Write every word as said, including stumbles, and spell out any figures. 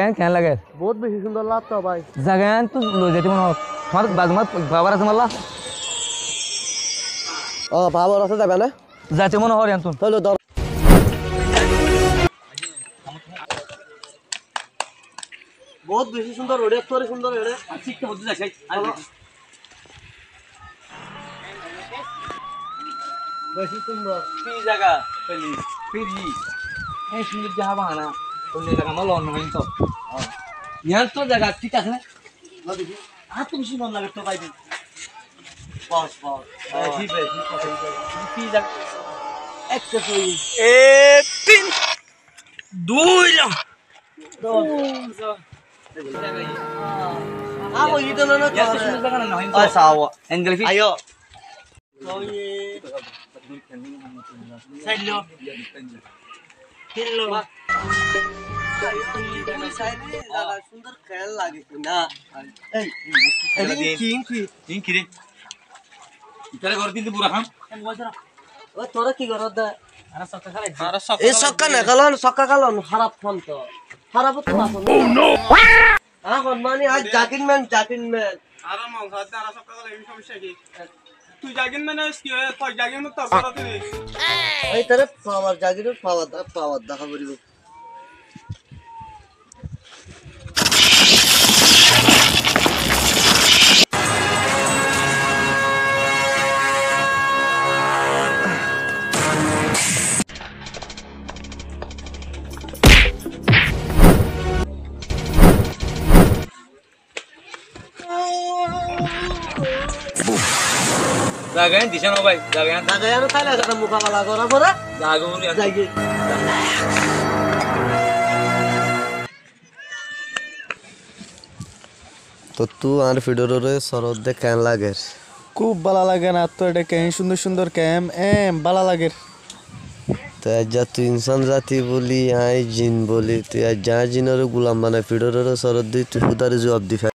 Keén, keén lager? Bout beci cúndor lagto bái. Zaga ián to loi zaito mone hoór. Tuáñr bazmar fabar asé malla? Ó, fabar asé, zaiba né? Zaito mone hoór ián to. Tóile dóro. Bout beci cúndor, eçé, eçé cúndor, eçé. Beci cúndor. Free zaga, free, free. Ei cúndor zaga bana. Onno zaga no lon, no hoin to. Ián to zaga thík asé né? Ar to beci gom lage to bái. Bos, bos. Beci, beci, beci. Free zaga. Ek, dui, tin. Dui, lo. Ayo. Cúndor keén lage na. Ei, ei, kinkí? Kinkí re? Itara gor dil de bura ham. Ó, tora ki goror de? Ei sokka na kalon, sokka kalon, harap ham to. Harap to asé. Oh no! Ehón mani añí judgment, judgment. Aró mon sódde, aró sokka kalon, ei somossa ki? Tui judgment manus ki, tui judgment tor gorot tui. Ei tore power judgment, power da, power dahá foribo. Zaga ián dise no bái, zaga ián. Zaga ián táile zaga mukabela gora fore. Zaga buli asé. Zai goi. Tottú añár fidorore sorot de keén lager? Kúb bála lager, añáttu eçé keén cúndor cúndor keém, em, bála lager. Te aijja tui insán zati buli, añí jin buli, tui aijja añár jinore gulam banai fidorore sorot di, tui fudare zuab di fa-